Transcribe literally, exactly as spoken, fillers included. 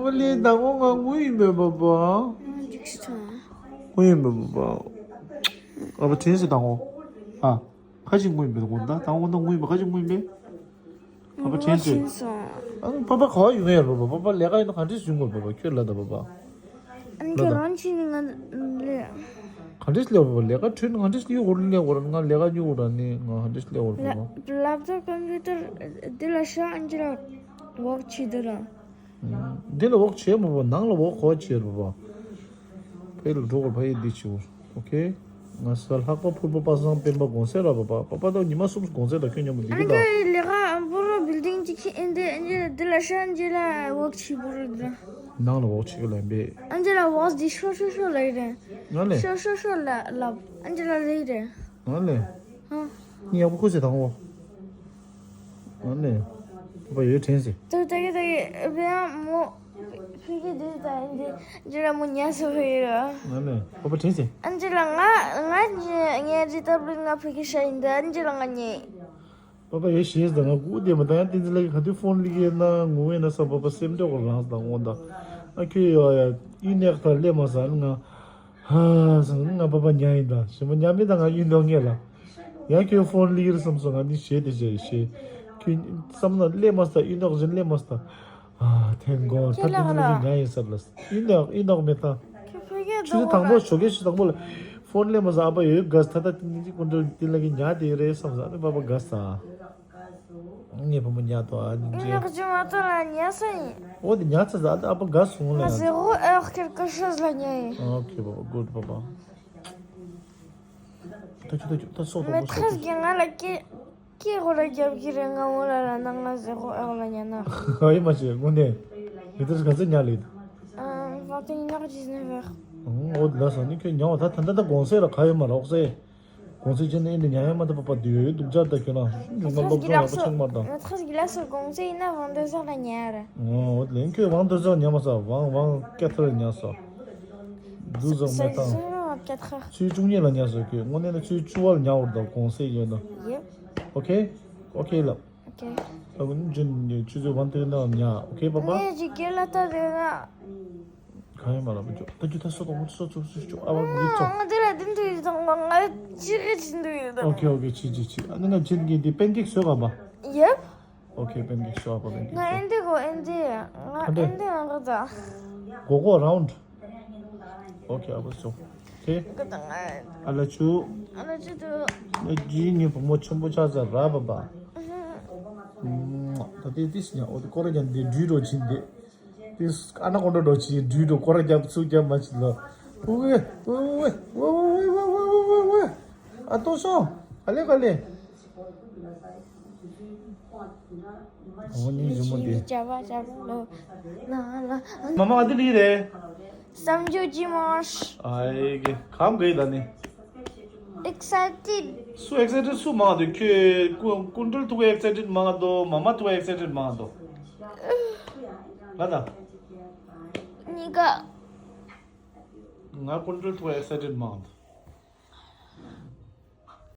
པ་ལས་ཟླ་ངོ་ང་དངུལ་ཡིན་པས་པ་པ། འཇིགས་སུ་ཚང་། དངུལ་ཡིན་པས་པ་པ། ཨ་ཕ་དྲན་སོང་ཟླ་ངོ། ཨ། ཁ་ཅིག་དངུལ་ཡིན་པས་དགོངས་ད་ཟླ་ངོ་ད་དངུལ་ཡིན་པས་ཁ་ཅིག་དངུལ་ཡིན་པས། ཨ་ཕ་དྲན་སོང་། ཨ་ཕ་པ་ག་བ་ཡོང་ཡ་རེད་པ་པ། པ་པ་ལས་ཀ་ཡིན་ན་ག་འདྲས་བྱུང་དགོས་པ་པ། ཁྱོད་ལ་ད་པ་པ། ཨ་ནི་ཁྱོད་རང་ཕྱིན་ནས་ང་ལས། ག་འདྲས་སླེབས་པ་པ། ལས་ཀ་འཕྲོད་ན་ག་འདྲས་སླེབས་ཡོད་གོ་ར། སླེབས་གོ་ར། ང་ལས་ཀ་ཉུག་གོ་ར་ནི་ང་ག་འདྲས་སླེབས་གོ་ར་པ་པ། ལེབ་ཊོབ་ཀམ་པུ་ཊར་འདི་ལ་ཤ་ཨན་ཅི་ལ་ཝོག་བྱེད་འདི་ལ། འདི་ལ་ཝོག་བྱེད་མ་པ། ནང་ལ་ཝོག་གོ་བྱེད་པ་པ། ཕ་ཡུལ་ལ་འགྲོ་དགོས། ཕ་ཡུལ་འདི་བྱེད་དགོས། ཨོ་ཁེ། ང་ས་ལྷག་པ་ཕུར་པ་པ་སངས་སྤེན་པ་དགོང་ཟས་ར་པ་པ། པ་པ་ད་ཉི་མ་གསུམ་དགོང་ཟས་ད་ཁྱོད་མཉམ་པོ་འདི་ཨ་གི་ད། ནི་ལས་ཀ་ཨམ་པོ་རོ་བིལ་ཌིང་ཅིག་ཁྱེད་ཨེ་འདི་ཨ་ནི་འདི་ལ་ཤ་ཨན་ཅི་ལ་ཝོག་བྱེད་པོ་ར་འདི། ནང་ལ་ཝོག་བྱེད་གི་ལ་ཡིན་པས། ཨན་ཅི་ལ་ཝོག་འདི་ཤོ་ཤོ་ཤོ་ལ་ཡིན་རེད། ང་ལས། ཤོ་ཤོ་ཤོ་ལ་ལབ་ཨན་ཅི་ལ་ལ་ཡིན་རེད། ང་ལས། ཧ། ངས་ཡག་པོ་ཁུ་ཚེ་དང་བོ། ཨ་ནི། པ་པ་ཡོད་དྲན་སྲིད། ད་ད་གི་ད་གི་བེ་ཡང་མོ། ཕི་གི་དེ་ད་ཡིན་དེ་ཇི་ར་མོ་ཉལ་སོ་ཕི་གི་ར། ཨ་ནི། པ་པ་དྲན་སྲིད། ཨན་ཇི་ལ་ང་ང་ཉེ་ཉེ་རི་ཏབ་ལི་ང་ཕི་གི་ཤ་ཡིན་དེ་ཨན་ཇི་ལ་ང་ཉེ། པ་པ་ཡོད་ཤེས་ད་ང་སྒུག་བསྡད་མ་ད་ཡང་བསྟན་འཛིན་ལགས་ཀྱི་ག་དུས་ཕོན་ལི་གི་ན་ངུ་བས་ན་ས་པ་པ་སེམས་ཏོག་རང་ད་འོང་ད། ཨ་ཁྱོད་ཡོད་ཡ་ཡིན་ནས་ཁ་ལས་མ་ས་ང་། ཧ་ཟེར་ནས་ང་པ་པ་ཉལ་ཡིན་ད། ཞེ་མ་ཉལ་མེད་ད་ང་གཡུལ་ནོག་ངེས་ལ། ཡང་ཁྱོད་ཕོན་ལི་རེད་བསམ་སོང་ང་ནི་ཞེད་དེ་ཞེད་ཞེད། ཁྱོད་བསམ་ན་སླེབས་མ་སྟ་གཡུལ་ནོག་གཞན་སླེབས་མ་སྟ། ཨ་ཐེན་གོ་ད་ཁྱེད་ལ་དེ་ཚོ་ལ་ཉལ་ཡིན་ས་ལ། གཡུལ་ནོག་གཡུལ་ནོག་མེད་ད། ཁྱོད་ཕ་གིར་ཆུ་ཚོད་དང་པོ་ཞོགས་ཀས་ཆུ་དང་པོ་ལ་ཕོན་སླེབས་མ་སྟ་ཨ་པ་ཡོད་དགའ་ས་ད་ད་ཏིང་ཏིང་ཀུན་ཏུ་ཏིང་ལ་གི་ཉལ་དེ་རེད་བསམ་ས་ནི་པ་པ་དགའ་ས། ངའི་བུ་མོ་ཉལ་ཏོ་ཨ་ཉིན་ངས་ཅེ། ངག་ཅི་མ་ཏོ་ལ་ཉལ་ས་ཡིན། འོ་དེ་ཉལ་ཚ་ཟ་ཨ་པ་དགའ་སོང་ལ་ང་ཡང་། zéro heure quelque chose ལ་ཉལ་ཡིན། ཨོ་ཁེ་པ་པ་good པ་པ། ད་ཁྱོད་ད་ཁྱོད་ད་སོག་ཏོ་མེ་སོག་ཏོ། ཁྲས་ཀྱི་ང་ལ་ཀི་ཀི་གོ་ར་རྒྱབ་ཀྱི་རེད། ང་མོ་ལ་ལ་ན་ང་zéro heure ལ་ཉལ་ན། ཨ་ཡི་མ་ཤེས་དངོས་གནས། མི་ཐར་ག་ཚོད་ཉལ་ལེ། ཨ་vingt et une heures dix-neuf heures། ཨོ་ལ་ས་ནི་ཁྱོད་ཉལ་བ་ད་ད་ད་ད་དགོང་ཟས་ར་ག་ཡོད་མ་ར་ཨོག་ཟས། གོང་ཚེ་ཅན་ཨེ་འདི་ཉ་ཡ་མ་ཐུབ་པ་འདུས་ཡོད་སྡུག་ཅག་ད་ཁྱོད་ན་ཉུང་མ་སློབ་སྦྱོང་ཡག་པོ་ཆགས་མ་དང་། ང་ཚོ་གི་ལ་སོ་གོང་ཚེ་ཡིན་ན་ཝང་དེ་ཟག་ལ་ཉ་ར། ཨོ་ལེན་ཁྱོད་ཝང་དེ་ཟག་ཉ་མ་ས་ཝང་ཝང་ཀེ་ཐར་ཉ་ས། འདུ་ཟག་མེ་ཏང་། ཚུལ་བཅུ་གཉིས་ལ་ཉ་ས་ཁྱོད་དངོས་གནས་ན་ཚུལ་བཅུ་བ་ལ་ཉ་བར་དང་གོང་ཚེ་ཡོད་ན། ཨོ་ཁེ། ཨོ་ཁེ་ལབ། ཨོ་ཁེ། ཨ་ཀུན་ཇིན་ཆུ་ཚོད་ཝང་དེ་ན་ཉ་ཨོ་ཁེ་པ་པ། ངས་ཅི་གེ་ལ་ད་དེ་ན། གང་ཡིན་མ་ལ་མི་འཇོག་ད་རྒྱུ་ད་སོ་དང་མོ་སོ་ཚུགས་སུ་ཅོག་ཨ་བ་མི་ཅོག་ང་འདི་ལ་འདི་འདུག་ཡོད་དང་ང་ཅི་གི་ཅི་འདུག་ཡོད་དང་། ཨོ་ཁེ་ཨོ་ཁེ་ཅི་ཅི་ཅི། ཨ་ནི་ང་ཅི་གི་འདི་པན་ཀེག་བཟོས་ག་པ། ཡེབ། ཨོ་ཁེ་པན་ཀེག་བཟོས་ཨ་པ་པན་ཀེག་ང་ཨེ་འདི་གོ་ཨེ་འདི་ང་ཨེ་འདི་ང་ག་ད། གོ་གོ་རའུན་ཌི། ཨོ་ཁེ་ཨ་བ་བཟོ། ཁེ། ག་ད་ང་ཨ་ལ་ཆུ། ཨ་ལ་ཆུ་དུ། ཨ་ཇི་ནི་བུ་མོ་ཆེན་པོ་ཆགས་ཚར་ར་པ་པ། ད་དེ་དེ་སི་ཉ་ཨོ་དེ་ཀོ་ར་ཉ་འདི་འདྲུད་རོ་ཆིན་འདི། དེ་ཨ་ན་ཀོན་ཌ་འགྲོ་ཆི་འདྲུད་འགྲོ་སྐོར་ར་རྒྱབ་ཚུར་རྒྱབ་མ་ཆི་ལ། ཨུ་ཝེ་ཨུ་ཝེ་ཨུ་ཝེ་ཨུ་ཝེ་ཨུ་ཝེ། ཨ་ཏོ་སོང་ག་ལེ་ག་ལེ། འོ་ནི་རི་མོ་དེ། ཅ་བ་ཅ་བ་ལོ། ལ་ལ། མ་མ་ཨ་དི་ལི་རེད། བསམ་རྒྱུ་ཅི་མོ། ཨའི་གེ་གམ་གེ་ད་ནི། Excited. སུ་ཨེག་སའི་ཊེཌ་སུ་མང་འདུག་ཁྱོད་ཀུ་ཀུན་གྲོལ་ཐུག་ཨེག་སའི་ཊེཌ་མང་འདུག་མ་མ་ཐུག་ཨེག་སའི་ཊེཌ་མང་འདུག་ང་ད། གཉིས་ཀ། ང་ཀུན་གྲོལ་ཐུག་ཨེག་སའི་ཊེཌ་མང་འདུག